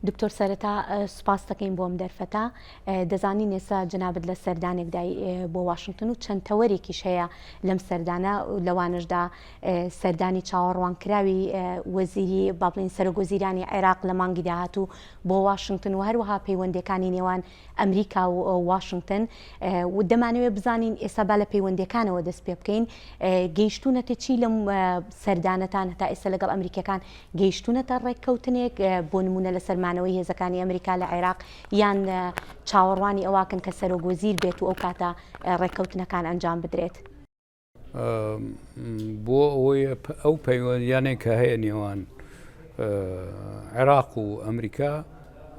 دکتۆر سەرەتا سوپاست دەکەین بۆ ئەم دەرفەتە. دەزانین ئێستا جەنابت لە سەردانێکدای بۆ واشنگتن و چەند تەوەرێکیش هەیە لەم سەردانە لەوانەشدا سەردانی چاوەڕوانکراوی وەزیری با بڵێین سەرۆک وەزیرانی عێراق لە مانگی داهاتوو بۆ واشنگتن و هەروەها پەیوەندیەکانی نێوان ئەمریکا و واشنگتن و دەمانەوێت بزانین ئێستا با لە پەیوەندیەکانەوە دەست پێ بکەین گەیشتونەتە چی لەم سەردانەتان هەتا ئێستا لەگەڵ ئەمریکیەکان گەیشتونەتە ڕێککەوتنێک بۆ نمونە لەسەر مانەوەی هێزەکانی ئەمریکا لە عێراق یان چاوەڕوانی ئەوەکەن کە سەرۆک وەزیر بێت و ئەو کاتە ڕێککەوتنەکان ئەنجام بدرێت؟ بۆ ئەوەی ئەو پەیوەندیانێک کە هەیە نێوان عێراق و ئەمریکا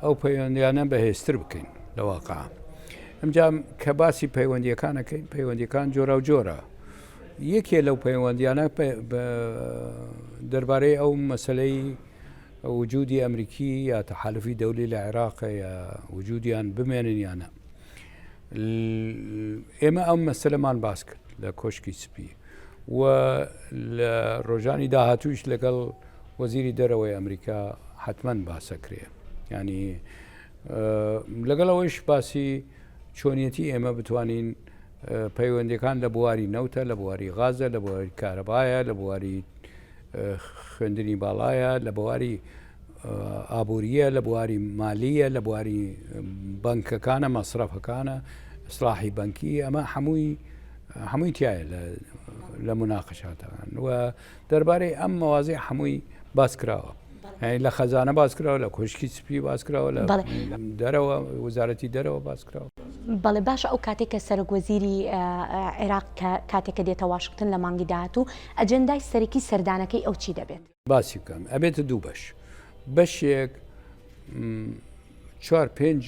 ئەو پەیوەندیانە بەهێزتر بکەین لە واقع ئەمجا کە باسی پەیوەندیەکانەکەین پەیوەندیەکان جۆرا و جۆرە یەکێ لەو پەیوەندیانە دەربارەی ئەو مەسلەی وجودی ئەمریکی یا تەحالفی دەولی لە عێراق یا وجودیان بمێنن یانە ئێمە ئەم مەسلەمان باس کرد لە کۆشکی سپی و لە ڕۆژانی داهاتووش لەگەڵ وەزیری دەرەوەی ئەمریکا حتمما باسەکرێ ینی لەگەڵ ئەوەیش باسی چۆنیەتی ئێمە بتوانین پەیوەندەکان لە بواری نەوتە لە بواری غازە لە بواری کارەبایە لە بواری خوێندنی باڵایە لە بواری ئابووریە لە بواری مالیە لە بواری بەنکەکانە مەسرەفەکانە ئیسلاحی بەنکی ئەمە هەمووی هەمووی تایە لە مناقشاتەکان و دەربارەی ئەم مەوازی هەمووی باس کراوە لە خەزانە باس کراوە لە کۆشکی سپی باس کراوە لە دەرەوە وەزارەتی دەرەوە باس کراوە. بەڵێ باشە ئەو کاتێک کە سەرۆک وەزیری عێراق کە کاتێک کە دێتە واشنگتن لە مانگی داهاتوو ئەجێندای سەرەکی سەردانەکەی ئەو چی دەبێت؟ باسی بکەم ئەبێتە دوو بەش بەشێک چوار پێنج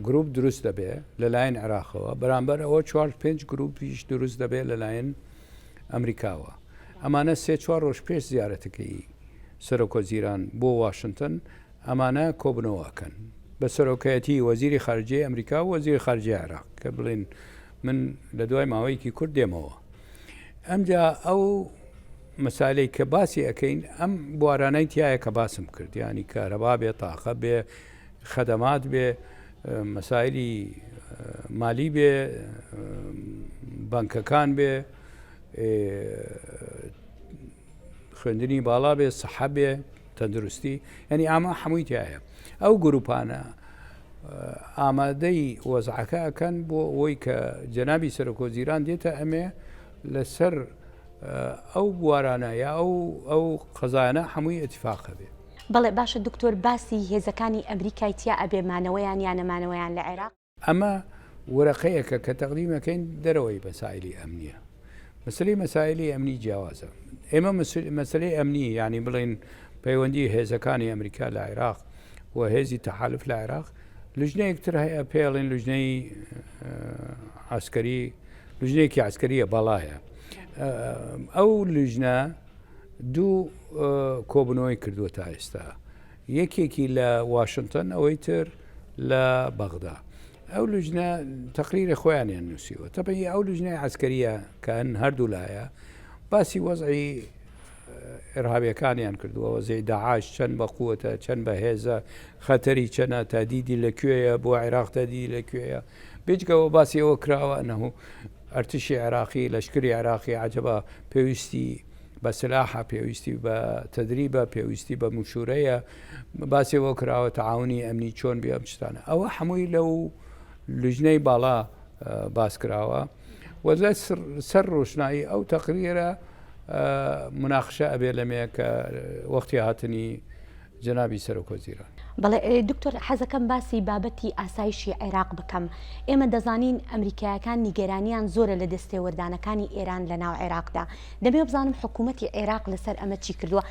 گروپ دروست دەبێ لەلایەن عێراقەوە بەرامبەر ئەوە چوار پێنج گروپیش دروست دەبێت لەلایەن ئەمریکاوە ئەمانە سێ چوار ڕۆژ پێش زیارەتەکەی سەرۆکوەزیران بۆ واشنتن ئەمانە کۆبنەوە ئەکەن بە سەرۆکایەتی وەزیری خارجیەی ئەمریکا و وەزیری خارجیەی عێراق کە بڵێن من لە دوای ماوەیەکی کورت دێمەوە ئەمجا ئەو مەسالەی کە باسی ئەەکەین ئەم بوارانەی تایە کە باسم کرد ینی کارەبا بێ تاقە بێ خەدەمات بێ مەسایلی مالی بێ بانکەکان بێ خوێندنی باڵا بێ سەحە بێ تەندروستی یعنی ئاما هەمووی تایە ئەو گروپانە ئامادەی وەزعەکە ئەکەن بۆ ئەوەی کە جەنابی سەرۆکوەزیران دێتە ئەمێ لەسەر ئەو بوارانە یا ئەو ئەو قەزایانە هەمووی ئەتیفاقە بێ. بەڵێ باشە دکتۆر باسی هێزەکانی ئەمریکای تیا ئەبێ مانەوەیان یا نەمانەوەیان لە عێراق؟ ئەمە ورەقەیەکە کە تەقدیم ئەکەین دەرەوەی مەسایلی ئەمنیە. مەسەلەی مەسایلی ئەمنی جیاوازە. ئێمە مەسەلەی ئەمنی یانی بڵێن پەیوەندی هێزەکانی ئەمریکا لە عێراق و هێزی تەحالف لە عێراق لجنەیەک تر هەیە پێڵێن لجنەی عسکەری لجنەیەکی عسکەریە باڵایە ئەو لجنە دوو کۆبنەوەی کردووە تا ئێستا یەکێکی لە واشنتن ئەوەی تر لە بەغدا ئەو لوجنە تەقریرە خۆیانیان نووسیوە تەبعی ئەو لوجنەی عسکەریە کە هەن هەردوو لایە باسی وەزعی ئێرهابیەکانیان کردووە وەزعی داعش چەند بە قوتە چەند بە هێزە خەتەری چەنە تادیدی لە کوێیە بۆ عێراق تادیدی لە کوێیە بێجگەوە باسی ئەوە کراوە ئەنەه ئەرتشی عێراقی لەشکری عێراقی عجبا پێویستی بە سلاحە، پێویستی بە تەدریبە، پێویستی بە مشورەیە، باسی ئەوە کراوە تەعاونی ئەمنی چۆن بێ ئەم شتانە ئەوە هەمووی لەو لجنەی باڵا باس کراوە و لە سەر ڕۆشنایی ئەو تەقریرە مناقشە ئەبێ لەمێ کە وەختی هاتنی جەنابی سەرۆک وەزیران. بەڵێ دکتۆر حەزەکەم باسی بابەتی ئاسایشی عێراق بکەم. ئێمە دەزانین ئەمریکایەکان نیگەرانیان زۆرە لە دەستێوەردانەکانی ئێران لە ناو عێراقدا. دەمەوێت بزانم حکوومەتی عێراق لەسەر ئەمە چی کردووە؟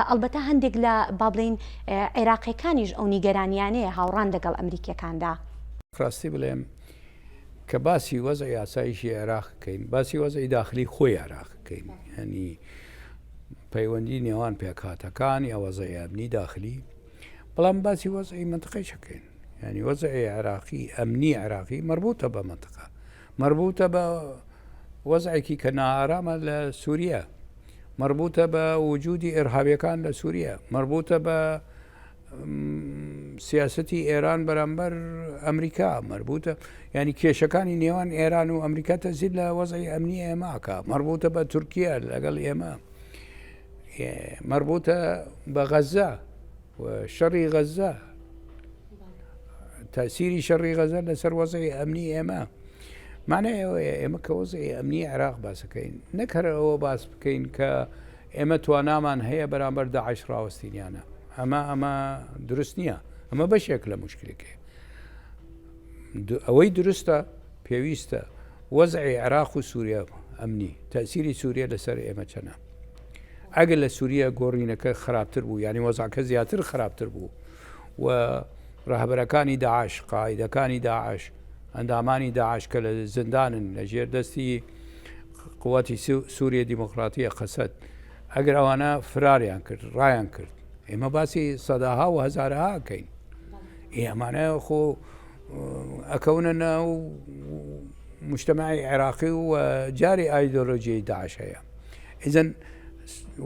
ئەڵبەتە هەندێک لە با بڵێین عێراقیەکانیش ئەو نیگەرانیانەیە هاوڕان لەگەڵ ئەمریکیەکاندا. ڕاستی بڵێم کە باسی وەزعی ئاسایشی عێراق کەین باسی وەزعی داخلی خۆی عێراق کەین یعنی پەیوەندی نێوان پێکهاتەکان یا وەزعی ئەمنی داخلی بەڵام باسی وەزعی منتقەی شەکەین ینی وەزعی عێراقی ئەمنی عێراقی مربوطە بە منتقە مربوطە بە وەزعێکی کە نائارامە لە سووریا مربوطە بە وجودی ئێرهابیەکان لە سووریا مربوطە بە. سیاستی ئێران بەرامبەر ئەمریکا مەربوتە ینی کێشەکانی نێوان ئێران و ئەمریکا تەزیر لە وەزعی ئەمنی ئێماکە مەربوتە بە تورکیا لەگەڵ ئێمە مەربوتە بە غەزە و شەڕی غەزە تاسیری شەڕی غەزە لەسەر وەزعی ئەمنی ئێمە مانای ئەوەیە ئێمە کە وەزعی ئەمنی عێراق باسەکەین نەک هەر ئەوە باس بکەین کە ئێمە توانامان هەیە بەرامبەر داعش ڕاوەستینیانە ئەمە ئەمە دروست نییە ئەمە بەشێک لە مشکلەکەی ئەوەی دروستە پێویستە وەزعی عێراق و سووریا ئەمنی تەسیری سووریە لەسەر ئێمە چەنە ئەگەر لە سووریە گۆڕینەکە خراپتر بوو یعنی وەزعەکە زیاتر خراپتر بوو و ڕەهبەرەکانی داعش قائیدەکانی داعش ئەندامانی داعش کە لە زیندانن لە ژێر دەستی قوتی سووریە دیموکراتیە قەسەد ئەگەر ئەوانە فراریان کرد ڕایان کرد ئێمە باسی سەداها و هەزارها کەین ئێمانە خۆ ئەکەونە ناو مجتمعی عێراقی و جاری ئایدۆلۆژیی داعش هەیە ئیزن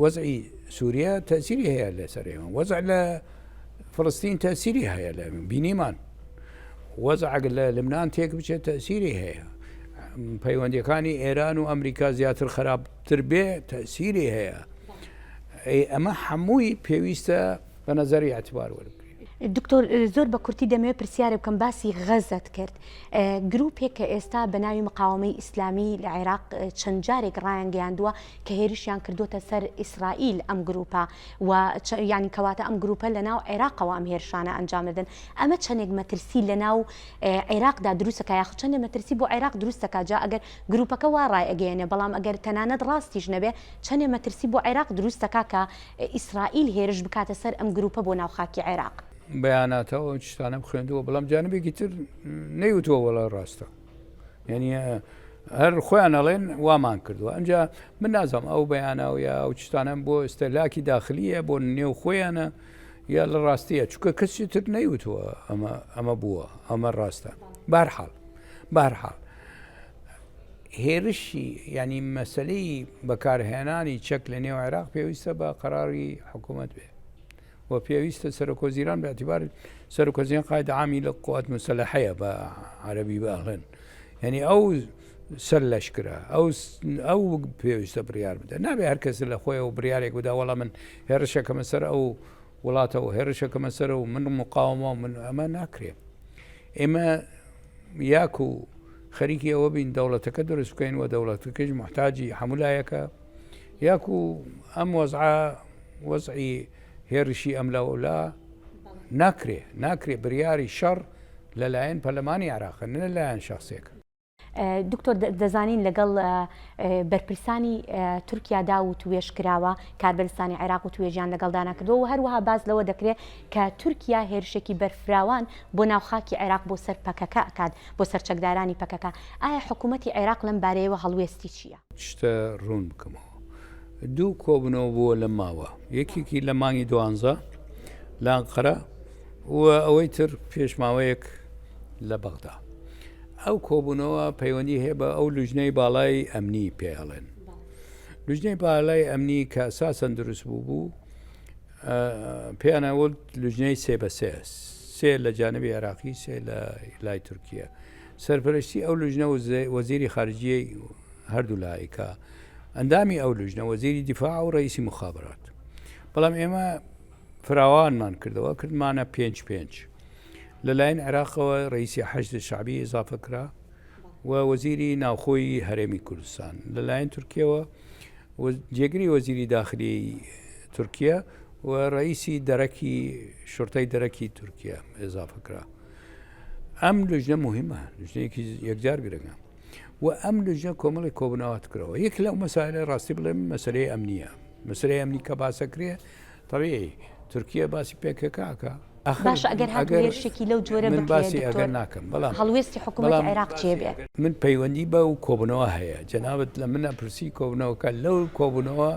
وەزعی سووریا تەسیری هەیە لەسەر ئێمە وەزع لە فلستین تەسیری هەیە لە بینیمان وەزع لە لبنان تێک بچێت تەسیری هەیە پەیوەندیەکانی ئێران و ئەمریکا زیاتر خراپتر بێ تەسیری هەیە ئەمە هەمووی پێویستە بە نەزەری ئیعتبار وەربگرین. دکتۆر زۆر بە کورتی دەمەوێت پرسیارێک بکەم باسی غەزەت کرد گروپێک کە ئێستا بە ناوی مقاومەی ئیسلامی لە عێراق چەند جارێک ڕایانگەیاندووە کە هێرشیان کردوتە سەر ئیسرائیل ئەم گروپە و ینی کەواتە ئەم گروپە لە ناو عێراقەوە ئەم هێرشانە ئەنجام دەدەن ئەمە چەندێک مەترسی لە ناو عێراقدا دروستەکە یاخود چەندێک مەترسی بۆ عێراق دروستەکە جا ئەگەر گروپەکە وا ڕایئەگەیەنێ بەڵام ئەگەر تەنانەت ڕاستیش نەبێ چەندێ مەترسی بۆ عێراق دروست دەکا کە ئیسرائیل هێرش بکاتە سەر ئەم گروپە بۆ ناو خاکی عێراق؟ بەیاناتە و ئەو شتانەم خوێندووە بەڵام جانبێکی تر نەیوتووە وەڵا ڕاستە یعنی هەر خۆیان ئەڵێن وامان کردووە ئەمجا من نازانم ئەو بەیانە و یا ئەو شتانەم بۆ ئستەلاکی داخلیە بۆ نێو خۆیانە یا لە ڕاستیە چونکە کەسی تر نەیوتووە ئەمە ئەمە بووە ئەمە ڕاستە بارحاڵ بارحاڵ هێرشی ینی مەسلەی بەکارهێنانی چەک لە نێو عێراق پێویستە بە قەراری حکوومەت بێ و پێویستە سەرۆکوەزیران بە اعتبار سەرۆکوەزیران قائد عامی لە قوات مسلحەیە بە عەربی بەڵێن یعنی ئەو سەر لەشکرە ئەو ئەو پێویستە بڕیار بدە نابێ هەر کەس لە خۆیەوە بریارێک بدا وەڵا من هێرشەکەمە سەر ئەو وڵاتەوە هێرشەکەمە سەر و من مقاومە من ئەمە ناکرێ ئێمە یاکو خەریکی ئەوە بین دەوڵەتەکە دروست بکەین و دەوڵەتەکەش محتاجی هەموو لایەکە یاکو ئەم وەزعە وەزعی هێرشی ئەم لەولا ناکرێ ناکرێ بریاری شەڕ لەلایەن پەرلەمانی عێراقە نە لەلایەن شخصێک. دکتۆر دەزانین لەگەڵ بەرپرسانی تورکیادا وتوێژ کراوە، کاربەدەستانی عێراق وتوێژیان لەگەڵدا نەکردووە و هەروەها باس لەوە دەکرێت کە تورکیا هێرشێکی بەرفراوان بۆ ناو خاکی عێراق بۆ سەر پەکەکە ئەکات، بۆ سەر چەکدارانی پەکەکە، ئایا حکوومەتی عێراق لەم بارەیەوە هەڵوێستی چییە؟ شتە ڕوون بکەمەوە دوو کۆبوونەوە بووە لەم ماوە یەکێکی لە مانگی دوانزە لە ئەنقەرە و ئەوەی تر پێش ماوەیەک لە بەغدا. ئەو کۆبوونەوە پەیوەندی هەیە بە ئەو لوجنەی باڵای ئەمنی پێ ئەڵێن. لوجنەی باڵای ئەمنی کە ئەساسەن دروست بوو بوو پێیانە وت لوجنەی سێ بە سێ سێ لە جانبی عێراقی سێ لە لای تورکیا سەرپەرشتی ئەو لوجنە وەزیری خارجیەی هەردوو لایکە ئەندامی ئەو لوجنە وەزیری دیفاع و ڕئیسی مخابرات بەڵام ئێمە فراوانمان کردەوە کردمانە پێنج پێنج لەلایەن عێراقەوە ڕئیسی حەشد شعبی ئیزافە کرا و وەزیری ناوخۆی هەرێمی کوردستان لەلایەن تورکیەوە جێگری وەزیری داخلی تورکیا و ڕئیسی دەرەکی شرتەی دەرەکی تورکیا ئێزافە کرا ئەم لژنە مهمە لژنەیەکی یەکجار گرنگە و ئەم لژنە کۆمەڵی کۆبنەوات کرەوە یەک لەو مەسایلە ڕاستی بڵێم مەسلەی ئەمنیە مەسلەی ئەمنی کە باسەکرێ طبیعی تورکیا باسی پێکەکە ئەکا باشە ئەگەر هاتوو هێرشێکی لەو جۆرە من بکرێت باسی دکتۆر ئەگەر ناکەم بەڵام هەڵوێستی حکوومەتی بەڵام عێراق چێ بێ؟ من پەیوەندی بە و کۆبوونەوە هەیە جەنابت لە منە پرسی کۆبوونەوەکە لەو کۆبوونەوە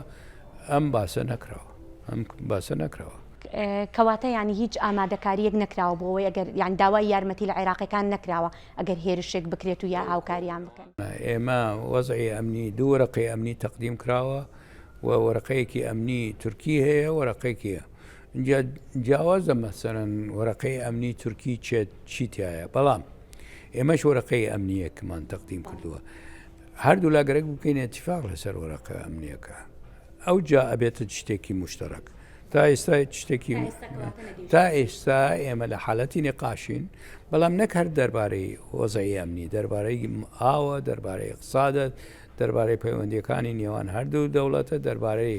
ئەم باسە نەکراوە ئەم باسە نەکراوە. کەواتە یانی هیچ ئامادەکارییەک نەکراوە بۆ ئەوەی ئەگەر یان داوای یارمەتی لە عێراقیەکان نەکراوە ئەگەر هێرشێک بکرێت و یا هاوکاریان بکەن؟ ئێمە وەزعی ئەمنی دوو وەرەقەی ئەمنی تەقدیم کراوە و وەرەقەیەکی ئەمنی تورکی هەیە وەرەقەیەکی. جیاوازە مەسەرەن وەرەقەی ئەمنی تورکی چێت چی تایە بەڵام ئێمەش وەرەقەی ئەمنیەکمان تەقدیم کردووە هەردوو لا گەرەک بکەین اتفاق لەسەر وەرەقە ئەمنیەکە ئەو جا ئەبێتە شتێکی مشتەرەک تا ئێستا شتێکی تا ئێستا ئێمە لە حالەتی نقاشین بەڵام نەک هەر دەربارەی وەزعی ئەمنی دەربارەی ئاوە دەربارەی اقتصادە دەربارەی پەیوەندیەکانی نێوان هەردوو دەوڵەتە دەربارەی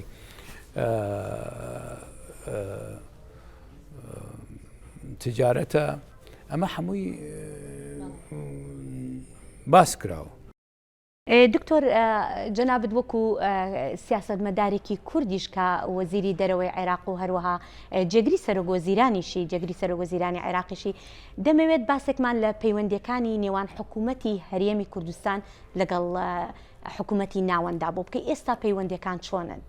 تجارەتە ئەمە هەمووی باس کراوە. دکتۆر جەنابت وەکو سیاسەتمەدارێکی کوردیش کە وەزیری دەرەوەی عێراق و هەروەها جێگری سەرۆک وەزیرانیشی جێگری سەرۆک وەزیرانی عێراقیشی دەمەوێت باسێکمان لە پەیوەندیەکانی نێوان حکوومەتی هەرێمی کوردستان لەگەڵ حکوومەتی ناوەندا بۆ بکەی ئێستا پەیوەندیەکان چۆنن؟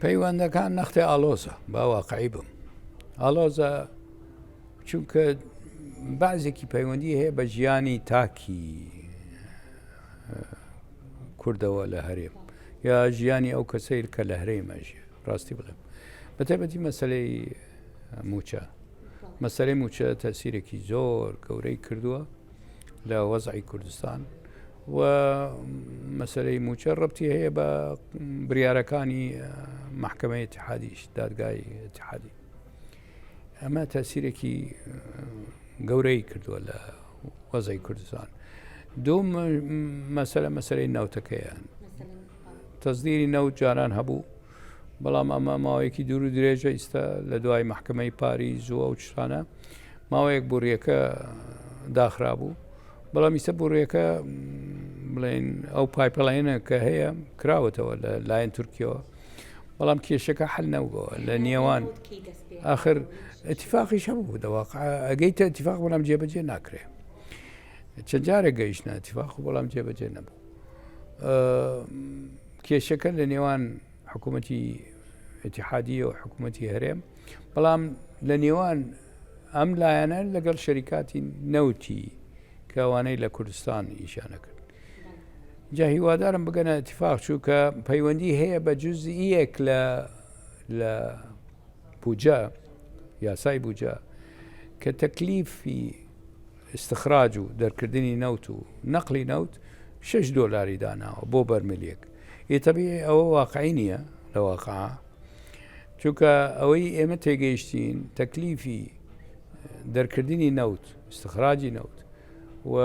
پەیوەندەکان نەختێ ئاڵۆزە با واقعی بم ئاڵۆزە چونکە بەعزێکی پەیوەندی هەیە بە ژیانی تاکی کوردەوە لە هەرێم یا ژیانی ئەو کەسەیل کە لە هەرێم ئەژێ ڕاستی بڵێم بەتایبەتی مەسلەی موچە مەسلەی موچە تەسیرێکی زۆر گەورەی کردووە لە وەزعی کوردستان و مەسلەی موچە ڕبتی هەیە بە بریارەکانی محکمەی اتحادیش دادگای اتحادی ئەمە تەسیرێکی گەورەی کردووە لە وەزای کوردستان دوو مەسەلە مەسەرەی ناوتەکەیان تەزدیری نەوت جاران هەبوو بەڵام ئەمە ماوەیەکی دوور و درێژە ئیستا لە دوای محکمەی پاری زوو ئەو شتانە ماوەیەک بوڕیەکە داخرابوو بەڵام ئیستا بوڕیەکە بڵێن ئەو pipeline ە کە هەیە کراوەتەوە لە لایەن تورکیەوە بەڵام کێشەکە حل نەبووە لە نێوان آخر اتفاقیش هەبوو دەواقع ئەگەیتە اتفاق بەڵام جێبەجێ ناکرێ چەند جارێک گەیشتە اتفاق و بەڵام جێبەجێ نەبوو کێشەکە لە نێوان حکوومەتی اتحادی و حکوومەتی هەرێم بەڵام لە نێوان ئەم لایەنە لەگەڵ شەریکاتی نەوتی کە ئەوانەی لە کوردستان ئیشانە کرد جا هیوادارم بگەنە اتفاق چووکە پەیوەندی هەیە بە جزئیەک لە لە بوجە یاسای بوجە کە تەکلیفی استخراج و دەرکردنی نەوت و نەقلی نەوت 6 دۆلاری داناوە بۆ بەرملیەک ئی تەبیعی ئەوە واقعی نییە لە واقع چونکە ئەوەی ئێمە تێگەیشتین تەکلیفی دەرکردنی نەوت استخراجی نەوت و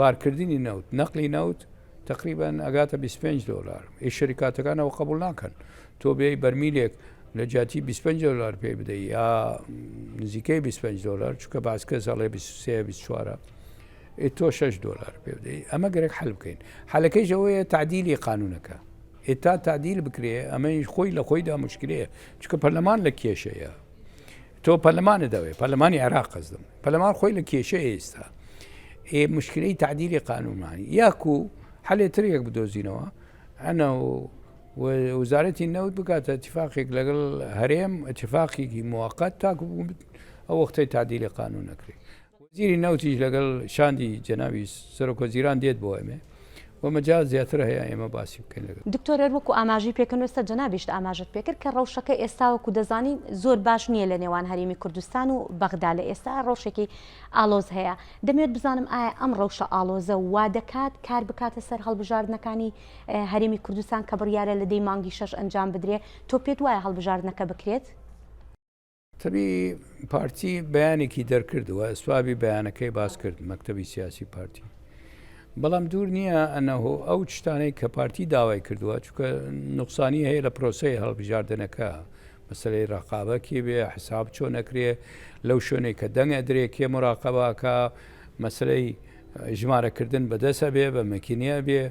بارکردنی نەوت نەقلی نەوت تقریبا ئەگاتە 25 دلار ئی شەریکاتەکان ئەوە قبول ناکەن تۆ بێ بەرمیلێک لە جیاتی 25 دلار پێ بدەی یا نزیکەی 25 دلار چونکە باز کەس ئەڵێ 23 24 ئێ تۆ 6 دلار پێ بدەی ئەمە گەرەک حل بکەین حلەکەیش ئەوەیە تعدیلی قانونەکە ئێ تا تعدیل بکرێ ئەمەیش خۆی لە خۆیدا مشکلەیە چونکە پەرلەمان لە کێشەیە تۆ پەرلەمانت دەوێ پەرلەمانی عێراق قەزدم پەرلەمان خۆی لە کێشە ئێستا ئێ مشکلەی تعدیلی قانونمانی یاکو حلێ ترێک بدۆزینەوە ئەنە وزارەتی نەوت بکاتە اتفاقێک لەگەڵ هەرێم اتفاقێکی موقت تاکو ئەو وەختەی تعدیلی قانون نەکرێت وەزیری نەوتیش لەگەڵ شاندی جەنابی سەرۆک وەزیران دێت بۆ ئێمە و مەجال زیاتر هەیە ئێمە باسی بکەین لەگەڵ. دکتۆر هەر وەکو ئاماژەی پێکرد و ئێستا جەنابیشت ئاماژەت پێکرد کە ڕەوشەکە ئێستا وەکو دەزانین زۆر باش نییە لە نێوان هەرێمی کوردستان و بەغدا لە ئێستا ڕەوشێکی ئاڵۆز هەیە دەمەوێت بزانم ئایا ئەم ڕەوشە ئاڵۆزە وا دەکات کار بکاتە سەر هەڵبژاردنەکانی هەرێمی کوردستان کە بڕیارە لە دەی مانگی شەش ئەنجام بدرێ تۆ پێت وایە هەڵبژاردنەکە بکرێت؟ تەبی پارتی بەیانێکی دەرکرد و ئەسبابی بەیانەکەی باس کرد مەکتەبی سیاسی پارتی بەڵام دوور نییە ئەنەهۆ ئەو شتانەی کە پارتی داوای کردووە چونکە نقصانی هەیە لە پرۆسەی هەڵبژاردنەکە مەسلەی ڕقابە کێ بێ حساب چۆن نەکرێ لەو شوێنێک کە دەنگ ئەدرێ کێ مراقەباکە مەسلەی ژمارەکردن بەدەسە بێ بە مەکینە بێ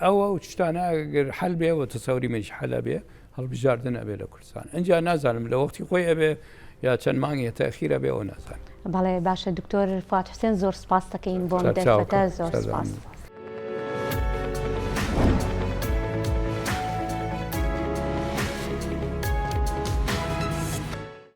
ئەوە و شتانە گەر حل بێ و تەسەوری منش حەلە بێ هەڵبژاردن ئەبێ لە کوردستان ئینجا نازانم لە وەختی خۆی ئەبێ یا چەند مانگێ تەخیر ئەبێ ئەوە نازانم. بەڵێ باشە دکتۆر فواد حوسێن زۆر سپاست دەکەین بۆم دەرفەتە زۆر سپاس.